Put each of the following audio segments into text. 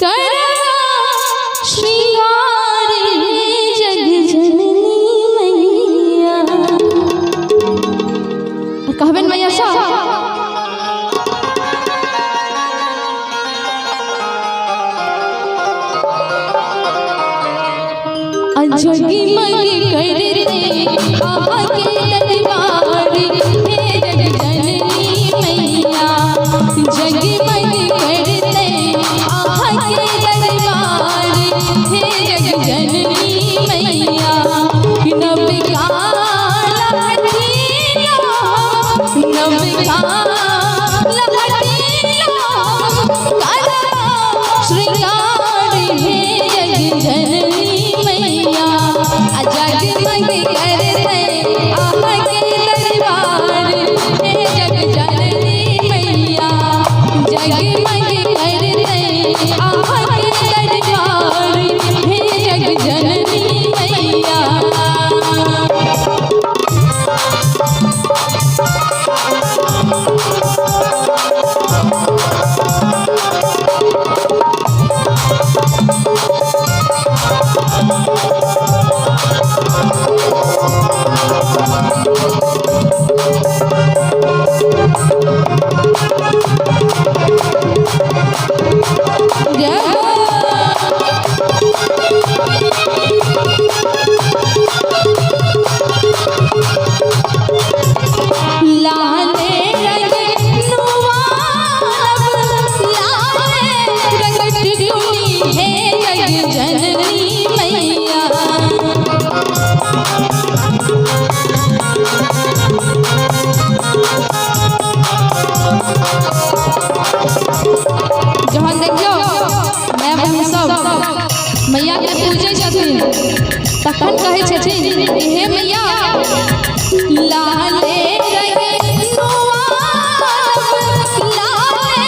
करबा श्रृंगार हे जग जननी मैया। और कहबनि मैया सँ, जगमग करते अहाँ के दरबार हे जग जननी मैया। जगमग करते अहाँ के दरबार हे जग जननी मैया। नवका लहठी नवका लहठी करबा श्रृंगार हे जग जननी मैया। आ जगमग करते अहाँ के दरबार हे जग जननी मैया। जगमग करते अहाँ के दरबार हे जग जननी मैया। जय हो। लाले रंग नुआब, लाले रंग टिकुली हे जग जननी मैया। जहन देखियो माय बहिन सब मैया के पूजै छथिन तखन कहै छथिन कि हे मैया, लाले रंग नुआब, लाले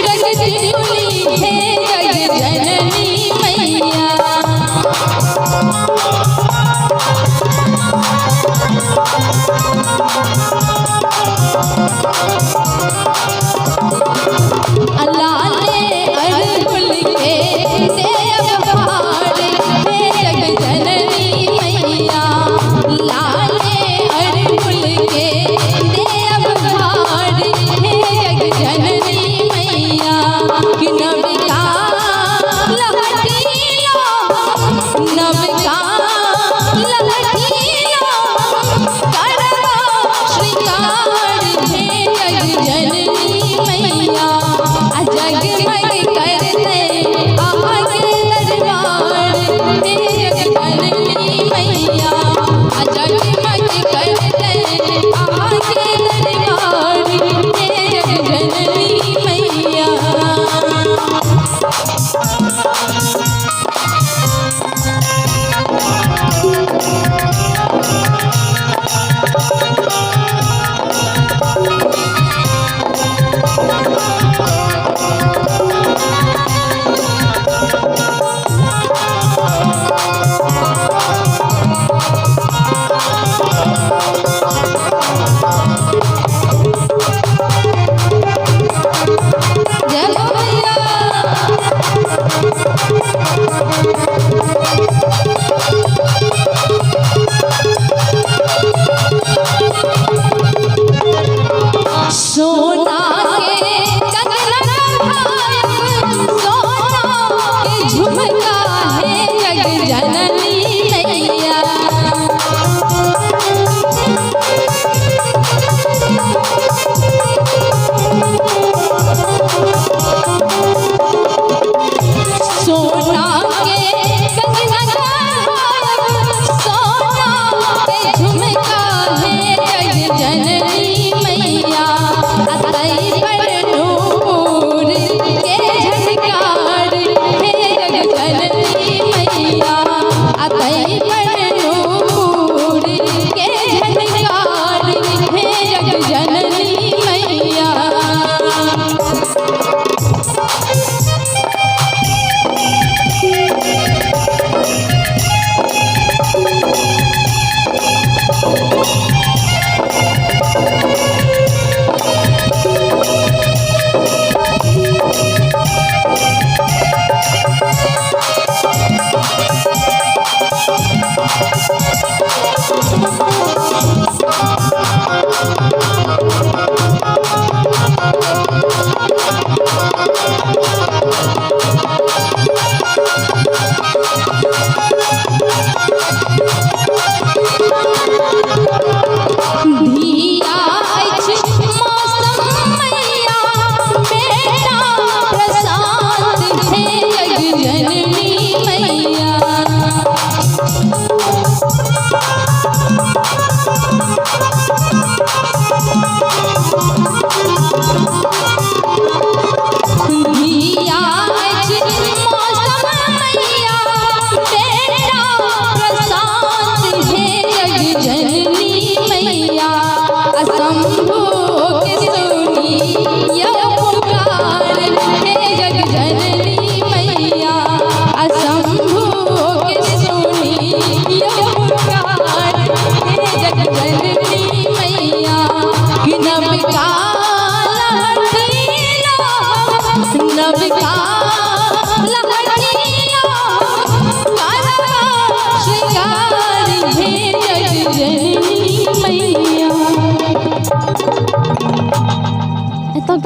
रंग टिकुली हे जग जननी मैया। लाले अड़हुल के देव हार हे जग जननी मैया। लाले अड़हुल के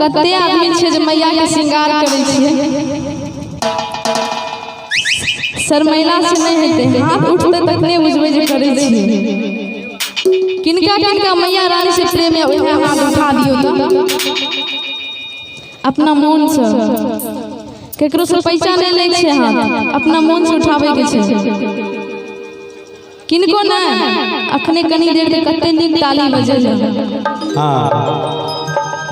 कते आदमी छै जे मैया के श्रृंगार करै छियै? शर्मैला से नहि हेतै, हाथ उठतै तखने बुझबै जे करै छियै। किनका किनका मैया रानी से प्रेम है, उएह हाथ उठा दियौ तऽ अपना मोनसँ। केकरो से पैसा नहि लै छै, हाथ अपना मोनसँ उठाबैके छै। किनको नहि। अखने कनी देर के कते नीक ताली बजल। हाँ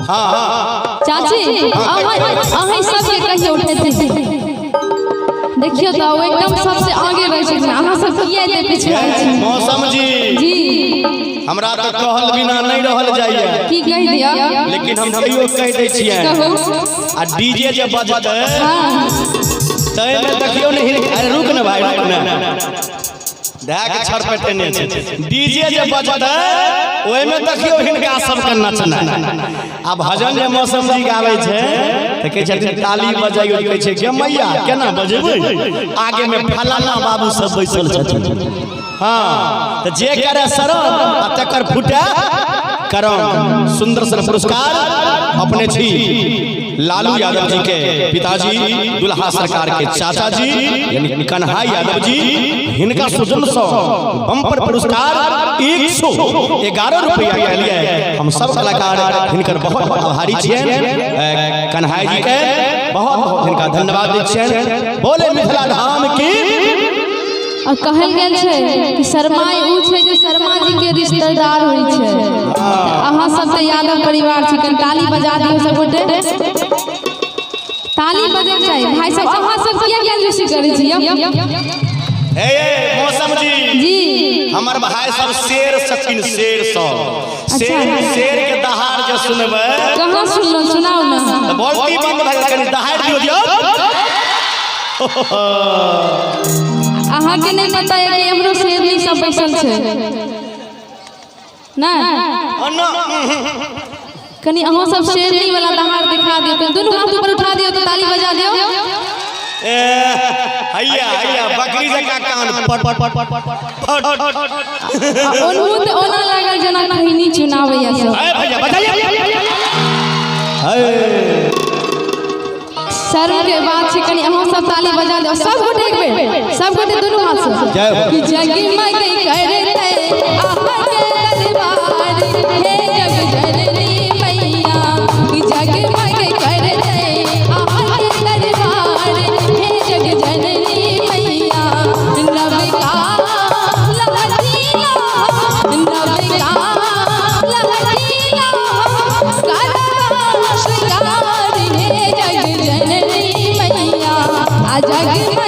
हाँ चाची, अहाँ सबके कहियो उठेतै? देखियौ तऽ ओ एकदम सबसे आगे रहै छथिन। अहाँ सब किया एते पीछे रहै छी? मौसम जी। जी। हमरा तऽ कहल बिना नहि रहल जाइए। की कहि दिअ? लेकिन हम तैयो कहि दै छियै। कहू। आ डीजे जे बजतै, ताहिमे देखियौ ने। अरे रुक ने भाई, रुक ने, धए के छरपटेने छै। डीजे जे बजतै, ओहिमे देखियौ हिनका सबके नचनाइ। आ भजन जे मौसम जी गाबै छै तऽ कहै छथिन ताली बजैयौ। कहै छै गे मैया, केना बजेबै? आगे मे फलाना बाबू सब बैसल छथिन। हाँ, तऽ जे करे शरम आ तकर फूटे करम। सुंदर सन पुरस्कार अपने छी लालू यादव जी के पिताजी, दुल्हा सरकार के चाचा जी, यानी कन्हाई यादव जी, हिनका सुजन सौ बम्पर पुरस्कार 111 रुपया के लिए हम सब कलाकार हिनकर बहुत बहुत आभारी छियनि। कन्हाई जी के बहुत बहुत हिनका धन्यवाद दै छियनि। बोले मिथिला धाम की। और कहल गेल छै कि शर्माई ऊ छै जे शर्मा जी के रिश्तेदार होइ छै। अहाँ सब तऽ यादव परिवार छी। कनि ताली बजा दियौ सब गोटे। ताली बजैके चाही। भाई सब, अहाँ सब किया कंजूसी करै छी यौ? हे मौसम जी। जी। हमर भाई सब शेर छथिन, शेर सब शेर। शेर के दहाड़ जे सुनबै। कहाँ सुनलहुँ? सुनाउ ने। तऽ बोलती बंद भए गेल। कनि दहाड़ दियौ दियौ। अहाँके नहि पता है कि हमरो शेरनी सब बैसल छै नहि? अन्ना। कनि अहाँ सब शेरनी वाला दहाड़ दिखा दियौ। कनि दुनू हाथ ऊपर उठा दियौ तऽ ताली बजा दियौ। ए हैया हैया, बकरी जकाँ कान पट पट पट पट पट। आ ओनहु तऽ ओना लागल जेना खैनी चुनावैया सब। ए भैया, बजाइए हे। शर्म के बात छै। कनि अहाँ सब ताली बजा दियौ सब गोटे एक बेर, सब गोटे दुनू हाथ से। जय हो। कि जगमग करते अहाँके दरबार, हे जग जननी मैया। कि जगमग करते अहाँके दरबार, हे जग जननी मैया। नवका लहठीला, नवका लहठीला करबा श्रृंगार, हे जग जननी मैया। आ जगमग